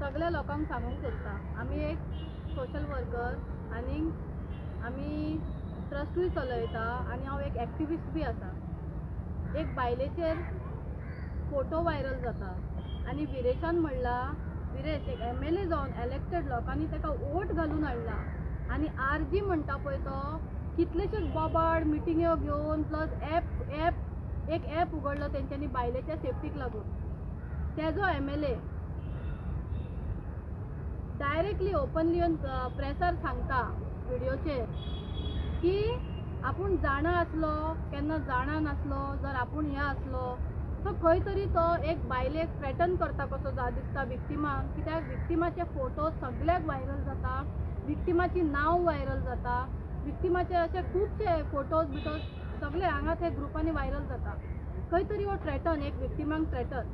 सगळ्या लोकांक सांगूंक सोदता, आमी एक सोशल वर्कर आनी आमी ट्रस्टूय चलयता आनी हांव एक एक्टिविस्ट बी आसा. एक बायलेचेर फोटो व्हायरल जाता आनी विरेशान म्हणला, विरेश एक MLA जावन इलेक्टेड लोकांनी ताका वोट घालून हाडला आनी RG म्हणटा पळय तो कितलेशेच बोबाड मिटिंग्यो घेवन प्लस एप एक एप उगडलो तेंच्यांनी बायलेच्या सेफ्टीक लागून. तेजो MLA directly openly येवन प्रेसार सांगता व्हिडियोचेर की आपूण जाणा आसलो केन्ना जाणा नासलो, जर आपूण हें आसलो सो खंय तरी तो एक बायलेक थ्रेटन करता कसो दिसता विक्टिमाक. कित्याक विक्टिमाचे फोटो सगळ्याक व्हायरल जाता, विक्टिमाची नांव व्हायरल जाता, विक्टिमाचे अशे खुबशे फोटोज बिटोज सगळे हांगा ते ग्रुपांनी व्हायरल जाता. खंय तरी हो थ्रेटन एक विक्टिमाक थ्रेटन.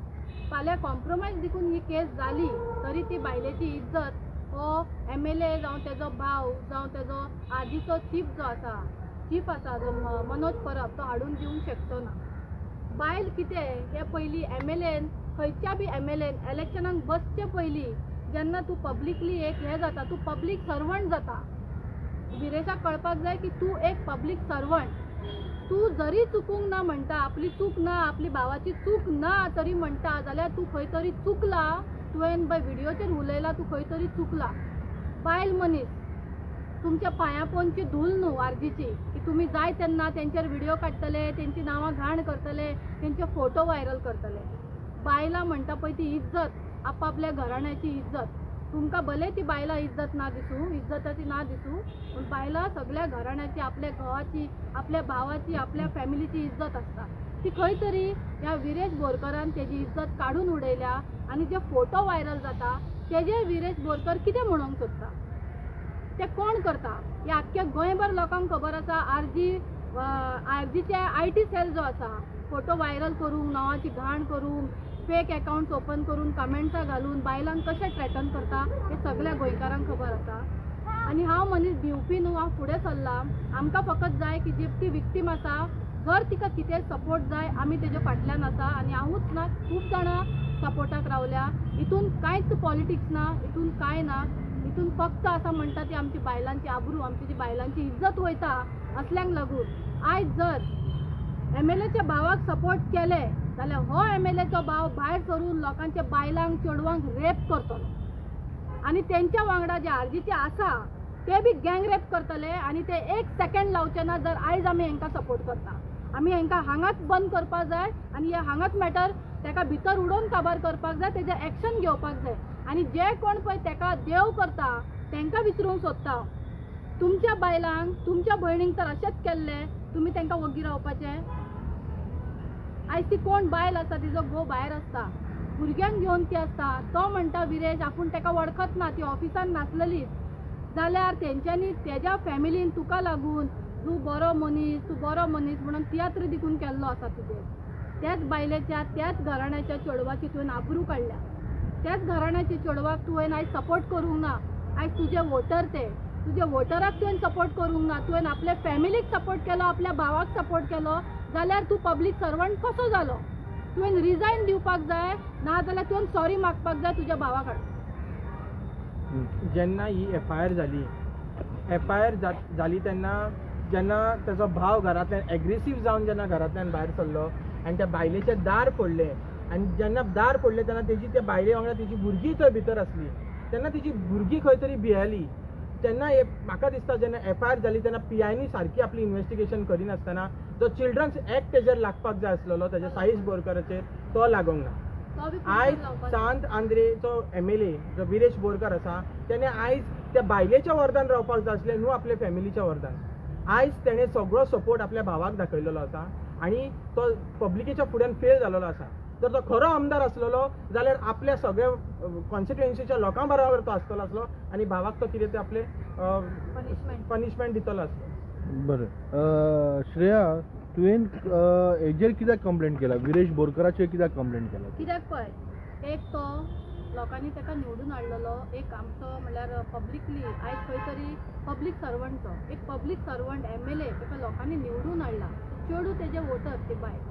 फाल्यां कॉम्प्रोमायज देखून ही केस जाली तरी ती बायलेची इज्जत हो MLA जावं तेजो भाव जावं तेजो आजीचो चीफ जो आसा, चीफ आसा जो मनोज परब, तो हाडून दिवंक शकचो ना. बायल कितें हे पयलीं MLAन खंयच्या बी MLAन इलेक्शनाक बसचे पयलीं जेन्ना तूं पब्लिकली एक हें जाता, तूं पब्लीक सर्वंट जाता. विरेशाक कळपाक जाय की तूं एक पब्लीक सर्वंट. तूं जरी चुकूंक ना म्हणटा, आपली चूक ना, आपली भावाची चूक ना तरी म्हणटा जाल्यार तूं खंय तरी चुकला. तुवें बाय व्हिडियोचेर उलयला, तूं खंय तरी चुकला. बायल मनीस तुमच्या पांया पोंदची धूल न्हू आरजीची की तुमी जाय तेन्ना तेंचेर व्हिडियो काडटले, तेंची नांवां घाण करतले, तेंचे फोटो व्हायरल करतले. बायलां म्हणटा पळय ती इज्जत, आपापल्या घराण्याची इज्जत. तुमकां भले ती बायलां इज्जत ना दिसूं, इज्जताची ना दिसूं, पूण बायलां सगळ्या घराण्याची, आपल्या घोवाची, आपल्या भावाची, आपल्या फॅमिलीची इज्जत आसता. ती खंय तरी ह्या विरेश बोरकरान तेजी इज्जत काडून उडयल्या आनी जे फोटो व्हायरल जाता तेजे विरेश बोरकर कितें म्हणूंक सोदता, ते कोण करता हे आख्ख्या गोंयभर लोकांक खबर आसा. आरजीचे IT cell जो आसा फोटो व्हायरल करूंक, नांवाची घाण करूंक, फेक एकाउंट्स ओपन करून कमेंट्सां घालून बायलांक कशें थ्रेटन करता हें सगळ्या गोंयकारांक खबर आसा. आनी हांव मनीस भिवपी न्हू, हांव फुडें सरलां. आमकां फकत जाय की जी ती विक्टीम आसा जर तिका कितेंय सपोर्ट जाय आमी तेज्या फाटल्यान आसा. आनी हांवूच ना, खूब जाणां सपोर्टाक रावल्या. हितून कांयच पॉलिटिक्स ना, हितून कांय ना, हितून फक्त आसा म्हणटा ती आमची बायलांची आबरू, आमची जी बायलांची इज्जत वयता असल्यांक लागून. आयज जर MLAच्या भावाक सपोर्ट केले जाल्यार हो MLAचो भाव भायर सरून लोकांच्या बायलांक चेडवांक रेप करतलो आनी तेंच्या वांगडा जे आरजीचे आसा ते बी गँग रेप करतले आनी ते एक सेकेंड लावचे ना जर आयज आमी हेंकां सपोर्ट करता. आमी हेंकां हांगाच बंद करपाक जाय आनी हे हांगाच मॅटर तेका भितर उडोवन काबार करपाक जाय, तेजें एक्शन घेवपाक जाय. आनी जे कोण पळय तेका देव करता तेंकां विचारूंक सोदता, तुमच्या बायलांक तुमच्या भयणींक तर अशेंच केल्लें, तुमी तेंकां वग्गी रावपाचें? आयज ती कोण बायल आसा तिजो घोव भायर आसता, भुरग्यांक घेवन ती आसता, तो म्हणटा विरेश आपूण तेका वळखत ना, ती ऑफिसान नासलेलीच, जाल्यार तेंच्यांनी तेज्या फॅमिलीन तुका लागून तूं बरो मनीस, तूं बरो मनीस म्हणून तियात्र देखून केल्लो आसा तुजेर. त्याच बायलेच्या त्याच घराण्याच्या चेडवाची तुवें आबरू काडल्या, त्याच घराण्याच्या चेडवाक तुवें आयज सपोर्ट करूंक ना. आयज तुजे वोटर ते तुज्या वोटराक तुवें सपोर्ट करूंक ना, तुवें आपल्या फॅमिलीक सपोर्ट केलो, आपल्या भावाक सपोर्ट केलो, जाल्यार तूं पब्लीक सर्वंट कसो जालो? तुवें रिजायन दिवपाक जाय, ना जाल्यार तुवें सॉरी मागपाक जाय तुज्या भावा कडेन. जेन्ना ही FIR जाली, FIR जाली तेन्ना जेन्ना तेजो भाव घरांतल्यान एग्रेसीव जावन जेन्ना घरांतल्यान भायर सरलो आनी त्या बायलेचें दार फोडलें, आनी जेन्ना दार फोडलें तेन्ना तेजी त्या बायले वांगडा तेजी भुरगीं थंय भितर आसली, तेन्ना तेजी भुरगीं खंय तरी भियेली. तेन्ना म्हाका दिसता जेन्ना FIR जाली तेन्ना PIनी सारकी आपली इन्वेस्टिगेशन करिनासतना जो चिल्ड्रन्स एक्ट तेजेर लागपाक जाय आसलेलो तेज्या साईश बोरकराचेर तो लागोंक ना. आयज सांत आंद्रेचो MLA जो विरेश बोरकर आसा तेणे आयज त्या बायलेच्या वर्दान रावपाक जाय आसलें न्हू आपल्या फॅमिलीच्या वर्दान. आयज तेणें सगळो सपोर्ट आपल्या भावाक दाखयलेलो आसा आनी तो पब्लिकेच्या फुड्यान फेल जालेलो आसा. जर तो खरो आमदार आसलेलो जाल्यार आपल्या सगळ्या कॉन्स्टिट्युएन्सीच्या लोकां बरोबर तो आसतलो आसलो आनी भावाक तो कितें तें आपलें पनिशमेंट दितलो आसलो. बरें श्रेया, तुवें हेजेर कित्याक कंप्लेंट केला, विरेश बोरकराचेर कित्याक कंप्लेंट केला? कित्याक पळय, एक तो लोकांनी ताका निवडून हाडलेलो, एक आमचो म्हणल्यार पब्लिकली आयज खंय तरी पब्लीक सर्वंट, तो एक पब्लीक सर्वंट MLA ताका लोकांनी निवडून हाडला, चेडूं तेजे वोटर ती बायल,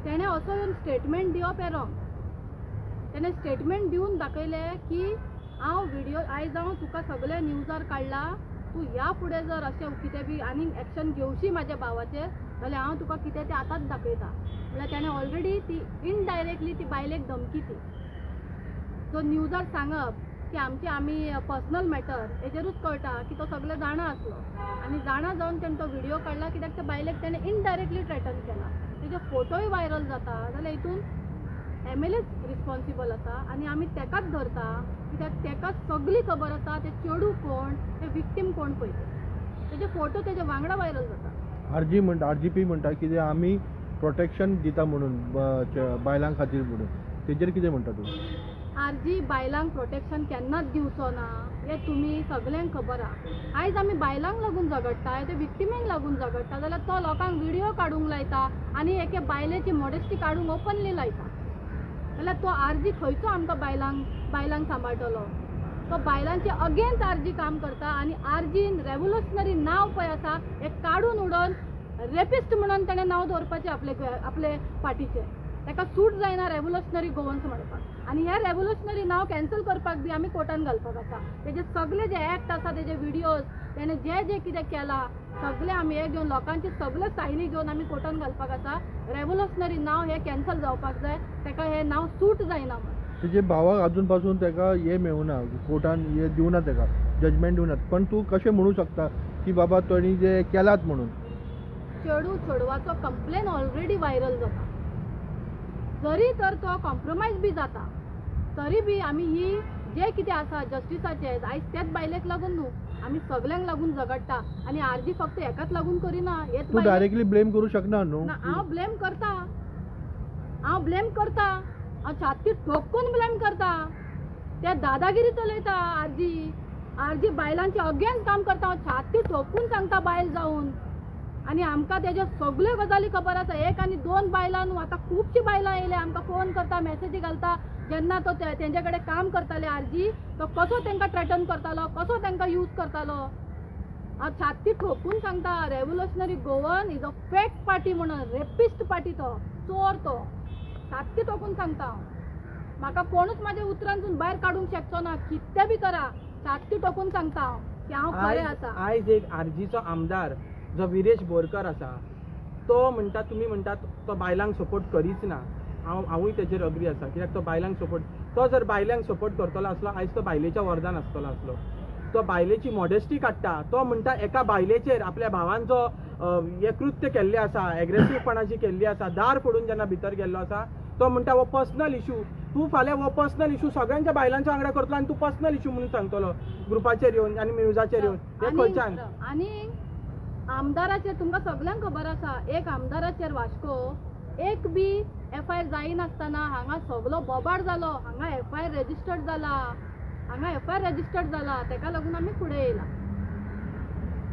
तेणें असो येवन स्टेटमेंट दिवप हें रॉंग. तेणें तेणें स्टेटमेंट दिवन दाखयलें की हांव व्हिडियो आयज हांव तुका सगळे न्यूजार काडला, तूं ह्या फुडें जर अशें कितें बी आनीक एक्शन घेवशी म्हाज्या भावाचेर जाल्यार हांव तुका कितें तें आतांच दाखयता. म्हणल्यार तेणें ऑलरेडी ती इनडायरेक्टली ती बायलेक धमकी ती. सो न्यूजार सांगप की आमचे आमी पर्सनल मॅटर हेजेरूच कळटा की तो सगळें जाणा आसलो आनी जाणा जावन तेणें तो व्हिडियो काडला, कित्याक त्या बायलेक तेणें इनडायरेक्टली थ्रेटन केला. तेजे फोटोय व्हायरल जाता जाल्यार हितून MLAच रिस्पॉन्सिबल आसा आनी आमी तेकाच धरता, कित्याक तेका सगळी खबर आसा ते चेडूं कोण, ते विक्टीम कोण पळय ते. तेजे फोटो तेजे वांगडा व्हायरल जाता. आरजी म्हणटा, RGP म्हणटा कितें आमी प्रोटेक्शन दिता म्हणून बायलां खातीर म्हणून, तेजेर कितें म्हणटा तूं? आरजी बायलांक प्रोटेक्शन केन्नाच दिवचो ना हें तुमी सगल्यांक खबर आहा. आयज आमी बायलांक लागून झगडटा, ते विक्टिमेक लागून झगडटा, जाल्यार तो लोकांक व्हिडियो काडूंक लायता आनी एके बायलेची मॉडेस्टी काडूंक ओपनली लायता. जाल्यार तो आरजी खंयचो आमकां बायलांक सांबाळटलो? तो बायलांचे अगेन्स्ट आरजी काम करता आनी आरजीन रेवोल्युशनरी नांव पळय आसा हें काडून उडोवन रेपिस्ट म्हणून तेणें नांव दवरपाचें आपले आपले पार्टीचें. ताका सूट जायना रेवोल्युशनरी गोवन्स म्हणपाक आनी हें रेवोल्युशनरी नांव कॅन्सल करपाक बी आमी कोर्टान घालपाक आसा. तेजे सगळे जे एक्ट आसा, तेजे व्हिडियोज, तेणें जें जें कितें केलां सगळें आमी हे घेवन लोकांचे सगळे सायनी घेवन आमी कोर्टान घालपाक आसा. रेवोल्युशनरी नांव हें कॅन्सल जावपाक जाय, ताका हें नांव सूट जायना म्हण. तेजे भावाक अजून पासून ताका हें मेळुना, कोर्टान हें दिवना, ताका जजमेंट दिवना, पण तूं कशें म्हणू शकता की बाबा ताणी जे केलात म्हणून? चेडूं चेडवाचो कंप्लेन ऑलरेडी व्हायरल जाता, जरी तर तो कॉम्प्रोमायज बी जाता तरी बी आमी ही जे कितें आसा जस्टिसाचे आयज त्याच बायलेक लागून न्हू, आमी सगल्यांक लागून झगडटा आनी आरजी फक्त एकाच लागून करिना. हेच तूं डायरेक्टली ब्लेम करूं शकना न्हू? ना, हांव ब्लेम करता, हांव ब्लेम करता, हांव छाती ठोकून ब्लेम करता. ते दादागिरी चलयता आरजी, आरजी बायलांचे अगेन्स्ट काम करता, हांव छाती ठोकून सांगता बायल जावन. आनी आमकां तेज्यो सगल्यो गजाली खबर आसा. एक आनी दोन बायलां न्हू, आतां खुबशीं बायलां येयल्या, आमकां फोन करता, मॅसेजी घालता. जेन्ना तो तेंचे कडेन काम करताले आरजी, तो कसो तांकां थ्रेटन करतालो, कसो तांकां यूज करतालो. हांव छाती ठोकून सांगता, Revolutionary Goan is a fake party म्हणून, रेपिस्ट पार्टी तो, चोर तो. छाती ठोकून सांगता हांव, म्हाका कोणूच म्हाज्या उतरांतून भायर काडूंक शकचो ना, कितें बी करा, छाती ठोकून सांगता हांव की हांव खरें आसा. आयज एक आरजीचो आमदार जो विरेश बोरकर आसा तो म्हणटा, तुमी म्हणटात तो बायलांक सपोर्ट करीच ना. हांवूय तेजेर अग्री आसा, कित्याक तो बायलांक सपोर्ट, तो जर बायलांक सपोर्ट करतलो आसलो आयज तो बायलेच्या वर्दान आसतलो आसलो. तो बायलेची मॉडेस्टी काडटा, तो म्हणटा एका बायलेचेर आपल्या भावान जो हें कृत्य केल्लें आसा, एग्रेसिवपणाची केल्ली आसा, दार फोडून जेन्ना भितर गेल्लो आसा, तो म्हणटा हो पर्सनल इशू. तूं फाल्यां हो पर्सनल इशू सगळ्यांच्या बायलांच्या वांगडा करतलो आनी तूं पर्सनल इशू म्हणून सांगतलो ग्रुपाचेर येवन आनी न्यूजाचेर येवन. हें खंयच्यान? आनी आमदाराचेर तुमकां सगल्यांक खबर आसा, एक आमदाराचेर वास्को एक बी FIR जायनासतना हांगा सगलो बोबाड जालो, हांगा FIR registered जाला, हांगा FIR registered जाला, तेका लागून आमी फुडें येयला.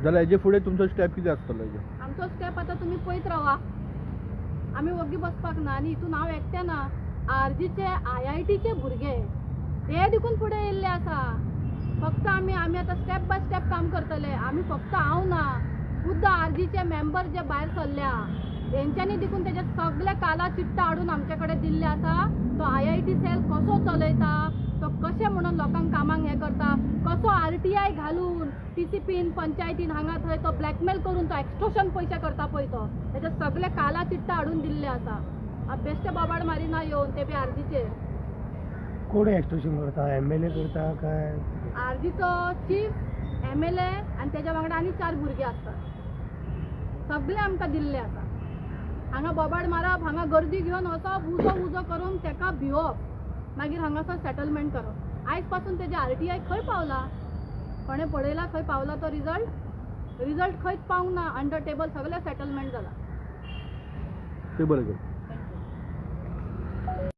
जाल्यार हेजे फुडें तुमचो स्टेप कितें आसतलो? आमचो स्टेप आतां तुमी पळयत रावा, आमी वग्गी बसपाक ना. आनी हितून हांव एकटें ना, आरजीचे IITचे भुरगे ते देखून फुडें येयल्ले आसा. फक्त आमी आमी आतां स्टेप बाय स्टेप काम करतले. आमी फक्त हांव ना, खुद्द आरजीचे मेंबर जे भायर सरल्या तेंच्यांनी देखून तेजे सगळे काला चिट्टा हाडून आमचे कडेन दिल्ले आसा. तो IIT sell कसो चलयता, तो कशें म्हणून लोकांक कामाक हें करता, कसो RTI घालून TCPन पंचायतीन हांगा थंय तो ब्लॅकमेल करून तो एक्सटोशन पयशे करता पळय, तो तेजे सगळे काला चिट्टा हाडून दिल्ले आसा. बेश्टे बोबाड मारिना येवन ते बी आरजीचेर. कोण एक्सटोशन करता? MLA करता काय आरजीचो चीफ, MLA आनी तेज्या वांगडा आनी 4 भुरगे आसतात, सगळे आमकां दिल्ले आसा. हांगा बोबाड मारप, हांगा गर्दी घेवन वचप, उजो उजो करून तेका भिवप, मागीर हांगासर सेटलमेंट करप. आयज पासून तेजे RTI खंय पावला? कोणें पळयला खंय पावला तो रिजल्ट? रिजल्ट खंयच पावंक ना, अंडर टेबल सगळें सेटलमेंट जाला. ते बरें.